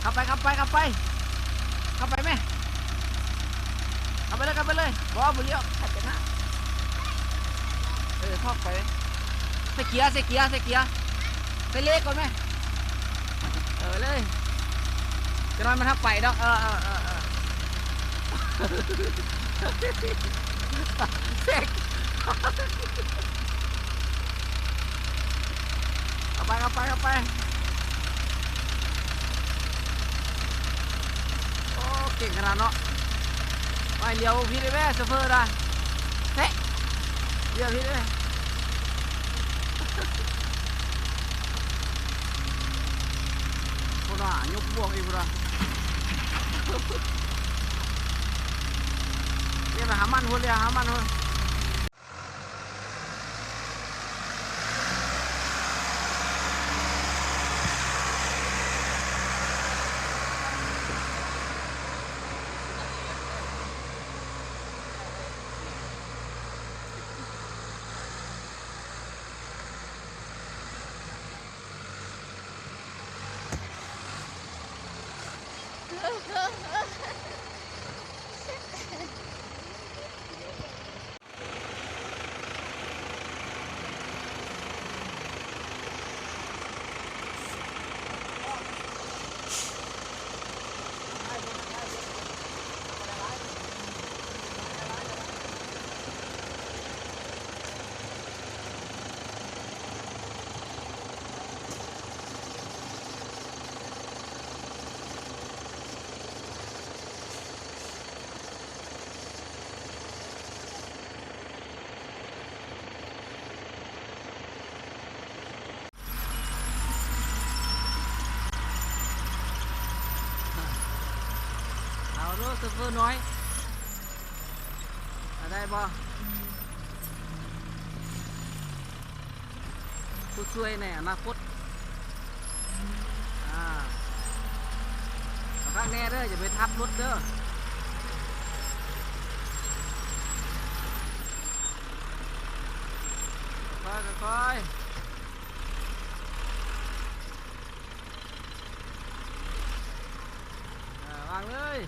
ເຂົ້າໄປ ເຂົ້າໄປ ເຂົ້າໄປ ເຂົ້າໄປແມ່ ເຂົ້າໄປເລີຍ ເຂົ້າໄປເລີຍ. ບໍ່ ບໍ່ລ້ຽວ ຂັດໄປນະ. ເອີ ທອກໄປ ໃສ່ເກຍ ໃສ່ເກຍ ໃສ່ເກຍ ໃສ່ເລກກ່ອນແມ່. ເອີ ເລີຍ ຈະນ້ອຍມັນຮັບໄປດອກ. ເອີ ເອີ ເອີ ເອີ ເຊັກ ເຂົ້າໄປ ເຂົ້າໄປ ເຂົ້າໄປ. ໂອ້ ເກັ່ງຂະໜາດເນາະ. ໄປ ລ້ຽວຜິດແມ່ ໂຊເຟີນະ ແທະ ລ້ຽວຜິດແມ່. ພຸ້ນນະ ຍົກບວກອີກພຸ້ນນະ. ລ້ຽວໄປຫາມັນພຸ້ນ ລ້ຽວຫາມັນພຸ້ນ. ເອົາໂລດ ໂຊເຟີນ້ອຍ ເອົາໄດ້ບໍ່? ຜູ້ຊ່ວຍໃນອະນາຄົດ. ອ່າ ເອົາຄັກແນ່ເດີ ຢ່າໄປທັບລົດເດີ. ຄ່ອຍໆ ຄ່ອຍໆ ອ່າ ວາງເລີຍ.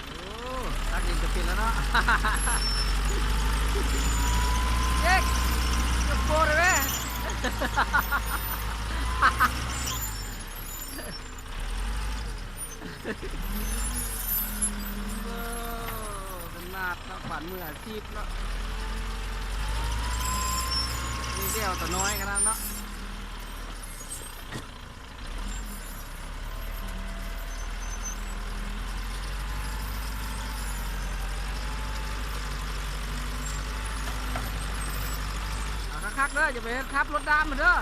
ໂອ້ ຕັກດິນກໍເປັນແລ້ວເນາະ. ເຈັກ ຍົກໂປ້ໄດ້ແມ. ໂອ້ ຂະໜາດເນາະ ປານມືອາຊີບເນາະ. ມີແວວຕານ້ອຍຂະໜາດເນາະ. ເອົາຄັກໆເດີ ຢ່າໄປທັບລົດດ້າມມັນເດີ.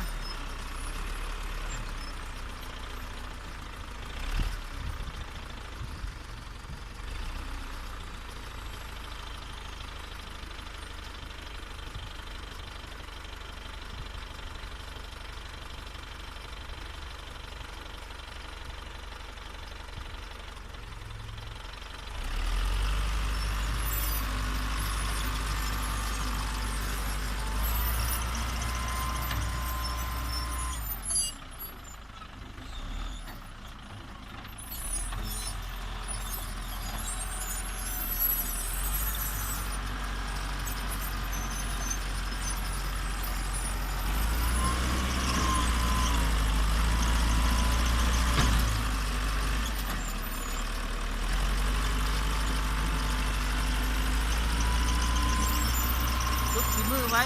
ຝຶກຝີມືໄວ້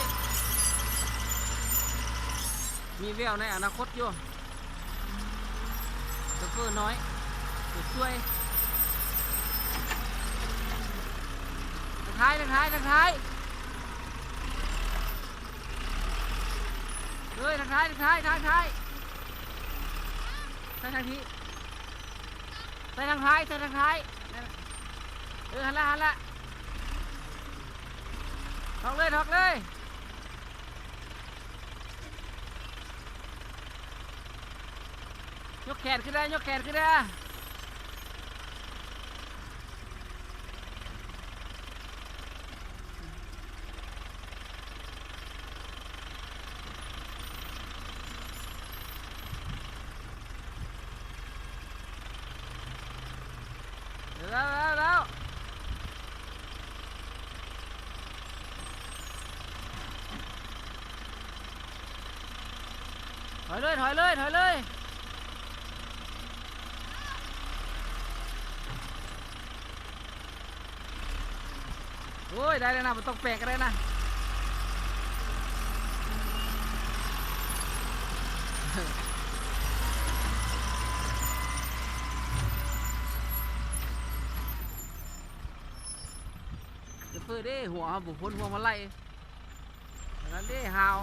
ມີແວວໃນອະນາຄົດຢູ່. ໂຊເຟີນ້ອຍ ຜູ້ຊ່ວຍ ທັກທາຍ ທັກທາຍ ທັກທາຍ. ທາງທ້າຍ ທາງທ້າຍ ທາງທ້າຍ ໃສ່ທາງທີ່ ໃສ່ທາງທ້າຍ ໃສ່ທາງທ້າຍ ເອີ ຫັ້ນລະ ຫັ້ນລະ ຖອກເລີຍ ຖອກເລີຍ. ຍົກແຂນຂຶ້ນໄດ້ ຍົກແຂນຂຶ້ນໄດ້. ແລ້ວ ແລ້ວ ແລ້ວ ຖອຍເລີຍ ຖອຍເລີຍ ຖອຍເລີຍ. ໂອ້ຍ ໄດ້ແລ້ວນະ ບໍ່ຕ້ອງແປກກໍໄດ້ນະ. ໂຊເຟີເດ້ ຫົວເຮົາບໍ່ພົ້ນພວງມາໄລ. ອັນນັ້ນເດ້ ຫາວ.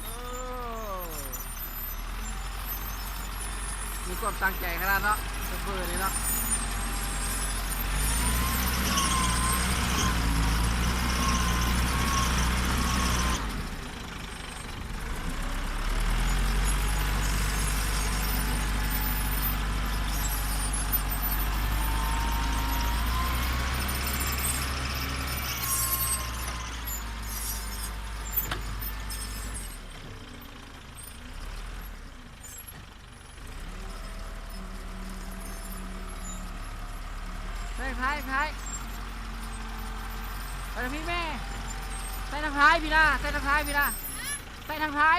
ໂອ້ ມີຄວາມຕັ້ງໃຈຂະໜາດເນາະ ໂຊເຟີນີ້ເນາະ. ໃສ່ທາງທ້າຍ ທາງທ້າຍ ໄປທາງພີ້ແມ່ ໃສ່ທາງທ້າຍພີ້ນະ ໃສ່ທາງທ້າຍພີ້ນະ ໃສ່ທາງທ້າຍ.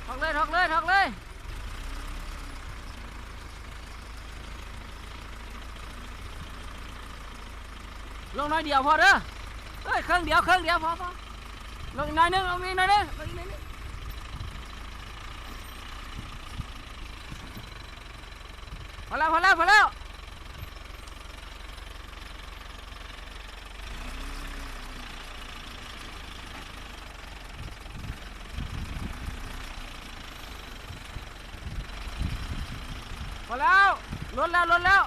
ຖອກເລີຍ ຖອກເລີຍ ຖອກເລີຍ. ລົງໜ້ອຍດຽວພໍເດີ ເອີຍ ເຄິ່ງດຽວ ເຄິ່ງດຽວ ພໍ ພໍ ລົງອີກໜ້ອຍໜຶ່ງ ລົງອີກໜ້ອຍໜຶ່ງ ລົງອີກໜ້ອຍໜຶ່ງ. ພໍແລ້ວ ພໍແລ້ວ ພໍແລ້ວ. ພໍແລ້ວ ລົດແລ້ວ ລົດແລ້ວ.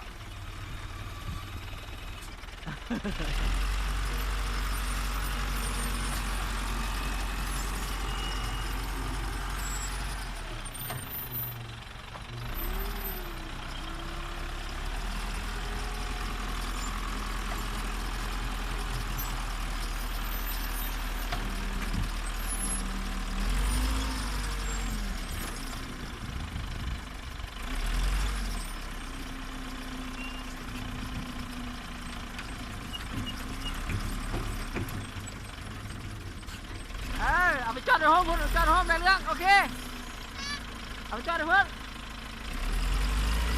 ເອີ ເອົາໄປຈອດໃນໂຮງພຸ້ນ ເອົາໄປຈອດໃນໂຮງ ແມ່ນເລື່ອງ ໂອເຄ ເອົາໄປຈອດໃນເພິ່ນ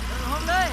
ເອົາໄປໂຮງເລີຍ.